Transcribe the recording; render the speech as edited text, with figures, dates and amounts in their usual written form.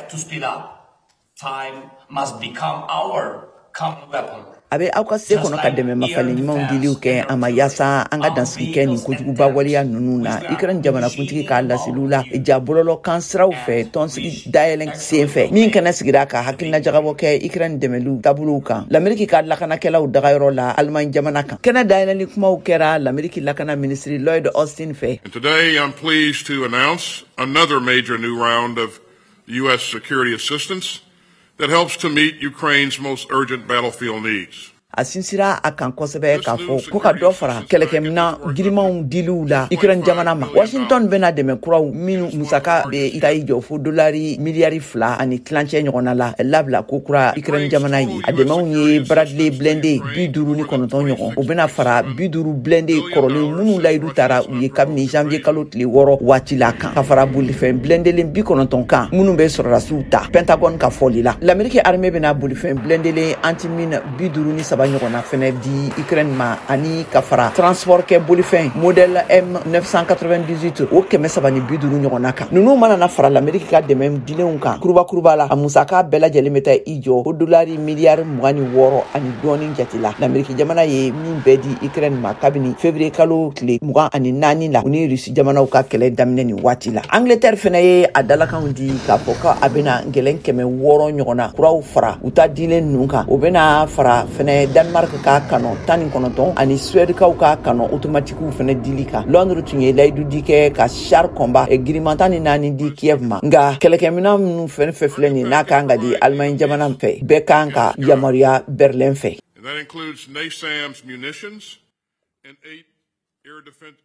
have to speed up. Time must become our common weapon. A bɛ aw ka se kɔnɔ ka dɛmɛ mafalen ɲumanw diliw kɛ an ma, yaasa an ka dansigi kɛ nin kojuguba waleya ninnu na. Ukraine jamanakuntigi k'a laseliw la ja bɔlɔlɔ kan siraw fɛ, tɔnsigi dayɛlɛn sen fɛ min kɛnɛ sigira ka hakilina jagabɔ kɛ Ukraine dɛmɛliw taabolow kan Lameriki ka lakanakɛlaw dagayɔrɔ la Allemagne jamana kan. Kɛnɛ dayɛlɛnni kumaw kɛra Lameriki lakana minisiri Lloyd Austin fɛ. And today I'm pleased to announce another major new round of U.S. security assistance that helps to meet Ukraine's most urgent battlefield needs. A sinsira a kan kosɛbɛ k'a fɔ ko ka dɔ fara kɛlɛkɛminan girimanw diliw la Ukraine jamana ma. Washington bɛna dɛmɛ kuraw minnu musaka bɛ taa i jɔ fo dolari miliyari 2.5 ɲɔgɔnna la labila ko kura Ukraine jamana ye. A dɛmɛw ye Bradley blindé 59 ɲɔgɔn, o bɛna fara 50 blindé kɔrɔlen minnu layidu tara u ye kabini janvier kalo tile 6 waati la kan, ka fara bolifɛn blindélen 90 kan minnu bɛ sɔrɔdasiw ta. Pentagone ka fɔli la, Lameriki armée bɛna bolifɛn blindélen antimine 53 ɲɔgɔnna fɛnɛ di Ukraine ma, ani ka fara transport kɛ bolifɛn modèle M998, o 350 ɲɔgɔnna kan. Ninnu mana na fara Lameriki ka dɛmɛ dilenw kan kuruba la, a musaka bɛɛ lajɛlen bɛ taa i jɔ o dolari miliyari 26 ani dɔɔni jate la, Lameriki jamana ye min bɛɛ di Ukraine ma kabini février kalo tile 24 la, u ni Rusi jamanaw ka kɛlɛ daminɛ nin waati la. Angleterre fɛnɛ ye a dalakanw di k'a fɔ ko a bɛna gɛlɛn 600 ɲɔgɔnna kuraw fara u ta dilen ninnu kan. O bɛna fara fɛnɛ Danemark ka canon 19 ani Suèdekaw ka canon automatiquew fɛnɛ dili kan. Londres tun ye layidu di kɛ ka char combat giriman 14 di Kiev ma. Nka kɛlɛkɛminɛn minnu fɛn fɛn filɛ nin n'a kan ka di Allemagne jamana fɛ, bɛɛ kan ka yamaruya Berlin fɛ. And that includes NASAMS munitions and eight air defense.